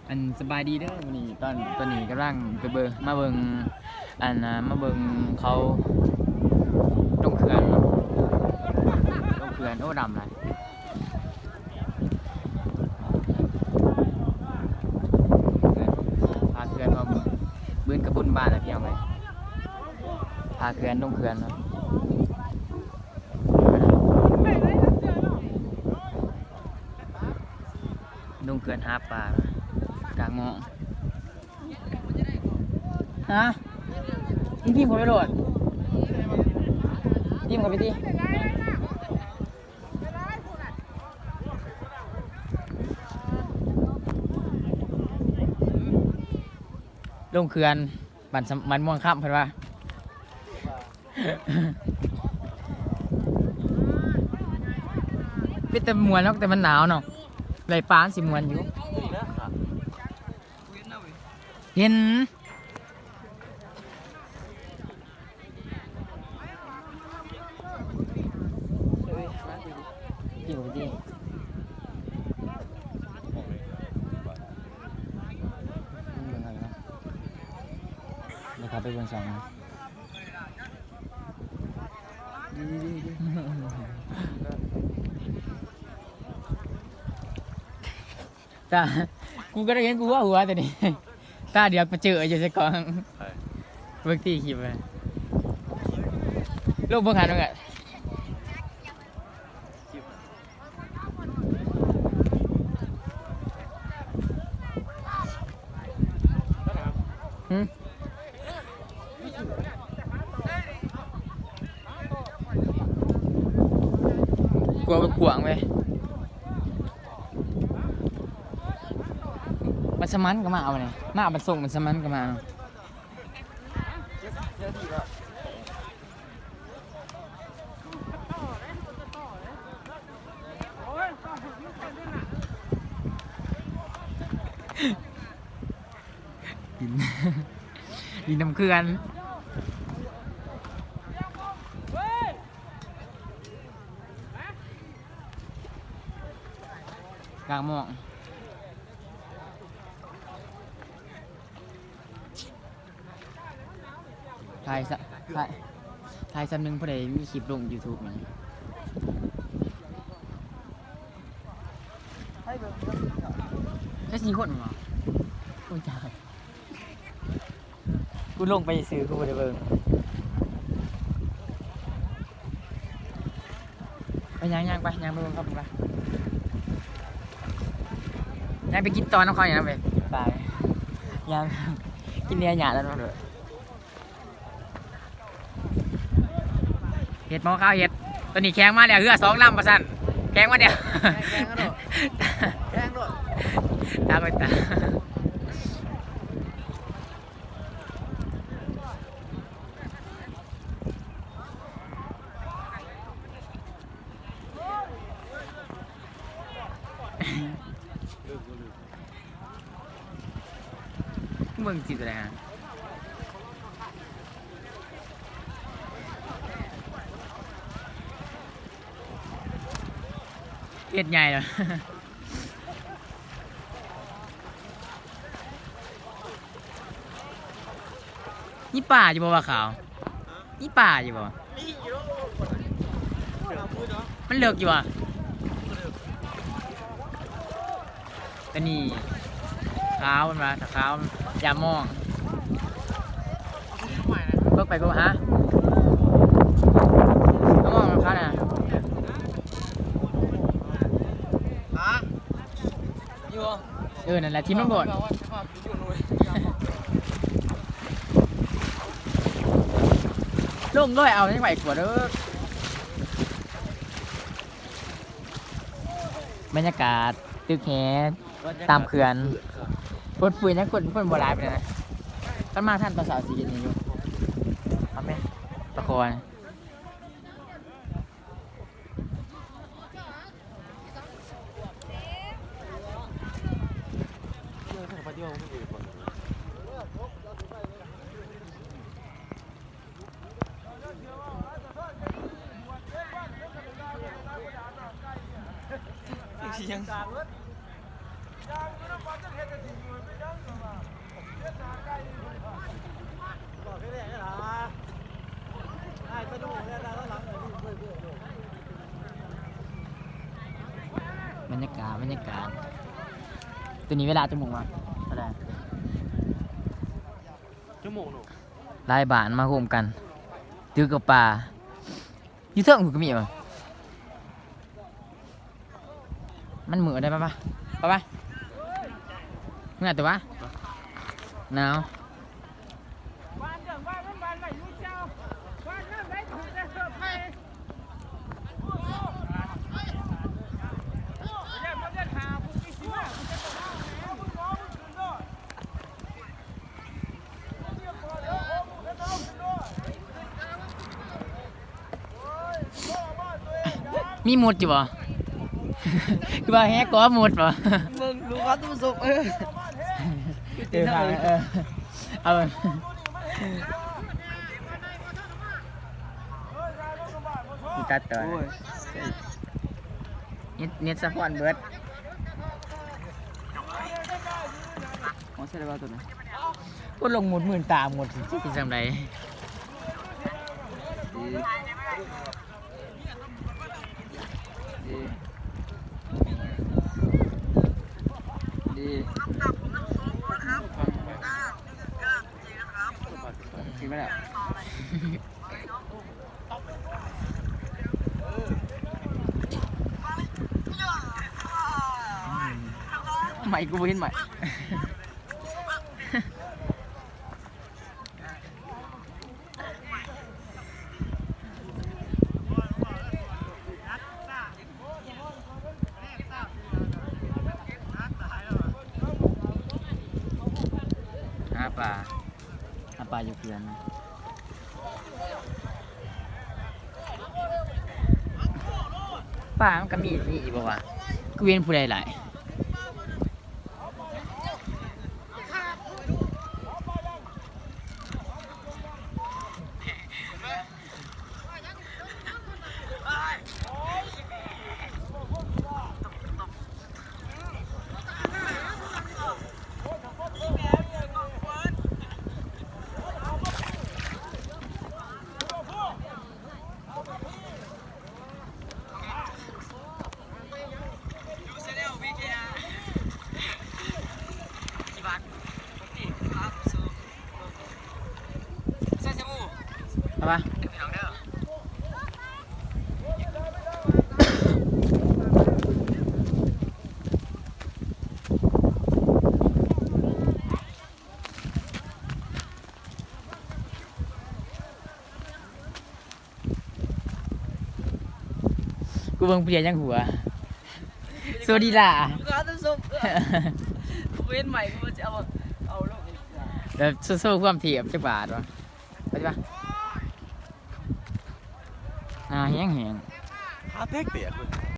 ອັນ ສະບາຍດີເດີ ມື້ນີ້ຕອນ ຕອນນີ້ກຳລັງໄປເບິ່ງ ມາເບິ່ງ ອັນ ມາເບິ່ງເຂົາລົງເຂື່ອນ ລົງເຂື່ອນ. ໂອ້ ດຳຫຼາຍ ພາເຂື່ອນມາເບິ່ງ ມື້ອື່ນກະບຸນບ້ານແລ້ວພີ່ນ້ອງເອີຍ ພາເຂື່ອນລົງເຂື່ອນເນາະ. ລົງເຂື່ອນຫາປາກາງໝອງ. ຮະ? ມຶງພິມເຂົ້າໄປໂລດ ພິມເຂົ້າໄປຕິ. ລົງເຂື່ອນ ບ້ານສຳ ບ້ານມ່ວງຄຳ ເພິ່ນວ່າ ເປັນຕາມ່ວນເນາະ ແຕ່ມັນໜາວເນາະ ໄລ່ປາມັນຊິມ່ວນຢູ່. ເຫັນ ເບິ່ງເອົາເນາະ ດຽວເຂົ້າໄປເບິ່ງຊ່ອງ. ຕາ ກູກະໄດ້ເຫັນ ກູຫົວຫົວແຕ່ນີ້ ຕາດຽວໄປເຈີຢູ່ໃສກ່ອນ. ເບິ່ງຕິ ຄລິບ ລົງເບິ່ງຫັ້ນເບິ່ງ. ຫື ກວາງເວີຍ ບັດສະໝັນກະມາເອົານີ້ ມາເອົາບັດສົ່ງ ບັດສະໝັນກະມາເນາະ. ດິນ ດິນນຳເຂື່ອນ. ກາງໝອງ. ຖ່າຍຊະ ຖ່າຍ ຖ່າຍຊຳໜຶ່ງ ຜູ້ໃດມີຄລິບລົງຢູທູບນະ ແຄ່ສີ່ຄົນບໍ? ໂອ້ຍ ຕາຍ ກູລົງໄປຊື່ໆ ກູບໍ່ໄດ້ເບິ່ງ. ໄປ ຍ່າງໆ ໄປ ຍ່າງໄປເບິ່ງເຂົາພຸ້ນໄປ ຍ່າງໄປກິນຕໍ່ນຳເຂົານີ້ນະເວີຍ. ໄປ ຍ່າງກິນເນຍຫຍ້າແລ້ວເນາະ. ເຫັດໝໍຂາວເຫັດ ຕອນນີ້ແຂ່ງມາແລ້ວ ເຮືອສອງລຳວ່າຊັ້ນ ແຂ່ງມາແລ້ວ ແຂ່ງໂລດ ແຂ່ງໂລດ ຕາໄປຕາ. ເບິ່ງຊິໂຕໃດຫະ ເຮັດໃຫຍ່ແລ້ວ. ມີປາຢູ່ບໍ່ວະຂາວ? ມີປາຢູ່ບໍ່? ມັນເລິກຢູ່ບໍ່? ອັນນີ້ຂາວ ມັນວ່າຖ້າຂາວຢ່າມອງ. ເບິ່ງໄປເບິ່ງ ຫາມອງຂາວນະ. ເອີ ນັ້ນແຫຼະ ຖິ້ມລົງໂລດ. ລົງເລີຍ ເອົາ ຍັງໄຫວກວ່າເດີ. ບັນຍາກາດຕຶກແຫຕາມເຂື່ອນ ຝົນຟື້ນຍັງຄົນ ຄົນບໍ່ຫຼາຍປານໃດນະ. ຄັນມາທັນຕອນເຊົ້າຊິເຫັນນີ້ຢູ່. ເອົາແມະ ປາຄໍ. ຍັງ ການ ຕົວນີ້ເວລາຈັກໂມງວະ? ເທົ່າໃດ? ຊົ່ວໂມງໜຶ່ງ ຫຼາຍບ້ານມາໂຮມກັນ ຖືກະປາ ຢູ່ເທິງພຸ້ນກະມີຫວາ? ມັນມືດໄດ໋ ປະ ປະ ປະ ປະ ເມືອແຕ່ວ່າ ໜາວ. ມີມຸດຢູ່ບໍ່? ຄືວ່າແຮກກໍມຸດບໍ່? ເບິ່ງລູກເຂົາຕູ້ສົບ ເອີ ເອີ ເອີ ເອົາ ມີຕັດຕໍ່ ໂອ້ຍ ເນັດ ເນັດສະພອນເບິດ ອໍ ໃສ່ໄດ້ບໍ່ຕົວນັ້ນ? ໂອ້ ລົງໝົດ ມື່ນຕາໝົດ ຊິເປັນຈັ່ງໃດ? ດີ ດີ ດີ ກິນໄປແລ້ວ. ໄໝ ກູບໍ່ເຫັນໄໝ. ຫາປາ ຫາປາຢູ່ເຂື່ອນ ປາມັນກະມີ ມີອີກບໍ່ວະ? ຄືເຫັນຜູ້ໃດຫຼາຍ? ເອົາປະ ກູເບິ່ງເພຍຍັງຫົວ ໂຊດີລາ ເຫັນໃໝ່ ກູຊິເອົາ ເອົາລົງ ແບບໂຊ ໂຊຄວາມເທບຈັກບາດວະ ໄປຕິວະ ໜ້າແຮງໆ ຂາແຕກແຕກເລີຍ.